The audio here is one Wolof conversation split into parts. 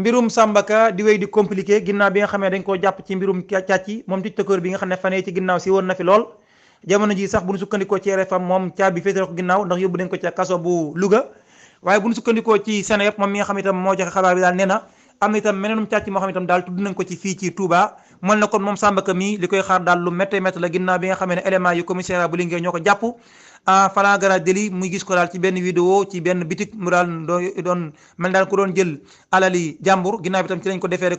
mbirum Samba Ka di wéy di compliqué ginnaaw bi nga xamee dañ koo jàpp ci mbirum càcc moom tiktokeur bi nga xam ne fanee ci ginnaaw si woon na fi lool jamono ji sax bu ñu sukkandikoo ci RFM moom caabi féetale ko ginnaaw ndax yóbbu nañ ko ca kaso bu Louga waaye bu ñu sukkandikoo ci Seneweb moom mi nga xam itam moo joxe xabaar bi daal nee na am na itam meneenum càcc moo xam itam daal tudd nañ ko ci fii ci Touba mel na kon moom Samba Ka mii li koy xaar daal lu métte métte la ginnaaw bi nga xamee ne élément yu commissariat bu Linguère ñoo ko jàpp en flagrant délit muy gis ko daal ci benn vidéo ci benn bitik mu daal doon mel daal ko doon jël alali jàmbur ginnaaw bi tam ci lañ ko defeere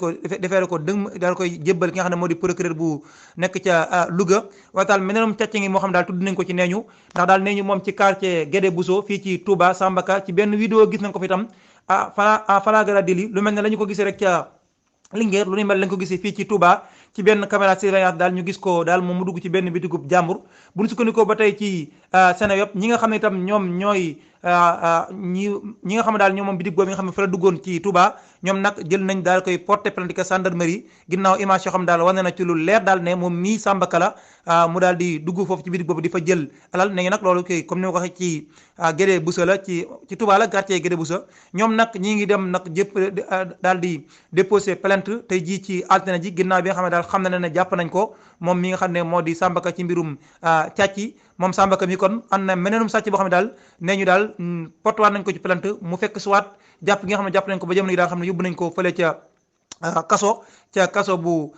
ko dëng daal koy jébbal ki nga xam ne moo di procureur bu nekk ca Louga waaye daal meneenum càcc ngi moo xam daal tudd nañ ko ci neeñu ndax daal neeñu moom ci quartier Guédé Bousso fii ci Touba Samba Ka ci benn vidéo gis nañ ko fi tam flagrant délit lu mel ne la ñu ko gisee rek ca Linguère lu ni mel lañ ko gisee fii ci Touba ci benn caméra surveillance daal ñu gis ko daal moom mu dugg ci benn bitigub jàmbur bu ñu sukkandikoo ba tey ci Seneweb ñi nga xam ne itam ñoom ñooy ñi nga xam ne daal ñoom moom bitig boobu nga xam ne fa la duggoon ci Touba ñoom nag jël nañ daal koy porter plainte ka gendarmerie ginnaaw image yoo xam ne daal wane na ci lu leer daal ne moom mii Samba Ka la mu daal di dugg foofu ci bitig boobu di fa jël alal ne nag loolu koy comme ni ma ko waxee ci Guédé Bousso la ci Touba la quartier Guédé Bousso ñoom nag ñi ngi dem nag jëpp daal di déposer plainte tey jii ci altine ji ginnaaw bi nga xam ne daal xam na ne jàpp nañ ko moom mi nga xam ne moo di Samba Ka ci mbirum càcc moom Samba Ka mi kon am na meneenum sàcc boo xam ne daal nee ñu daal portewaat nañ ko ci plainte mu fekk suwaat jàpp gi nga xam ne jàpp nañ ko ba jamono yi daal xam ne yóbbu nañ ko fële ca kaso bu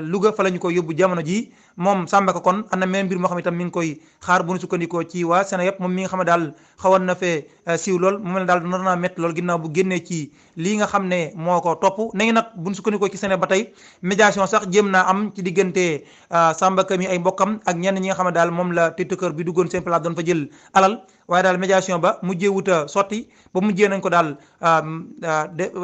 Louga fa la ñu ko yóbbu jamono ji moom Samba Ka kon am na meneen mbir moo xam ne itam mi ngi koy xaar bu ñu sukkandikoo ci waa Seneweb moom mi nga xam ne daal xawoon na fee siiw lool mu mel ne daal nar naa métti lool ginnaaw bu génnee ci lii nga xam ne moo ko topp nañu nag bu ñu sukkandikoo ci Seneweb ba tey médiation sax jéem naa am ci diggante Samba Ka mi ay mbokkam ak ñenn ñi nga xam ne daal moom la tiktokeur bi duggoon seen place doon fa jël alal waaye daal médiation ba mujjee wuta sotti ba mujjee nañ ko daal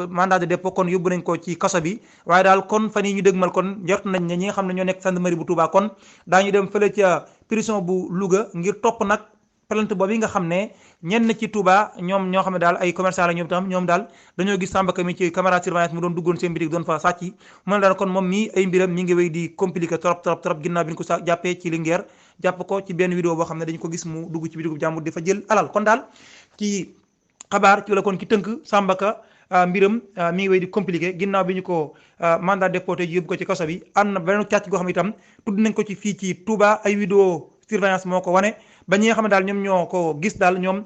mandat de dépôt kon yóbbu nañ ko ci kaso bi waaye daal kon fan yi ñu dëgmal kon njort nañ ne ñi nga xam ne ñoo nekk gendarmerie bu Touba kon daañu dem fële ca prison bu Louga ngir topp nag plainte boobu nga xam ne ñenn ci Touba ñoom ñoo xam ne daal ay commerçant la ñoom daal dañoo gis Samba Ka mi ci caméra surveillance mu doon duggoon seen bitik doon fa sàcc mu ne daal kon moom mii ay mbiram mi ngi wéy di compliqué trop ginnaaw bi ñu ko jàppee ci Linguère jàpp ko ci benn vidéo boo xam ne dañu ko gis mu dugg ci bitigu jàmbur di fa jël alal kon daal ci xabaar ci la kon ci tënk Samba Ka mbiram mi ngi wéy di compliqué ginnaaw bi ñu ko mandat déporté yóbbu ko ci kaso bi am na beneen càcc goo xam ne itam tudd nañ ko ci fii ci Touba ay vidéo surveillance moo ko wane ba ñi nga xam ne daal ñoom ñoo ko gis daal ñoom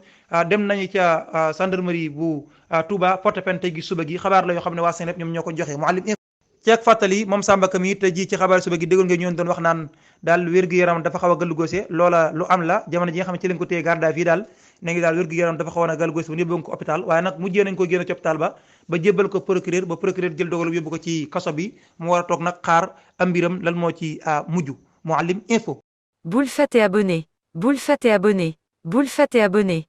dem nañu ca gendarmerie bu Touba porte plainte tey gi suba gi xabaar la yoo xam ne waa Seneweb ñoom ñoo ko joxe Mouhalim ci ak fàttali moom Samba Ka mi te ji ci xabaar suba gi déggoon nga ñoon doon wax naan daal wér-gu-yaram dafa xaw a gàllugóose loola lu am la jamono ji nga xam ne ci lañ ko téye garde à vue daal ne ngi daal wér-gu-yaram dafa xawoon a gàllugóose ba yóbbu ko hôpital waaye nag mujjee nañ ko génn ci hôpital ba jébbal ko procureur ba procureur jël dogalu yóbbu ko ci kaso bi mu war a toog nag xaar am mbiram lan moo ci mujj Mouhalim info. Bul fàtte abonné. Bul fàtte abonné. Bul fàtte abonné.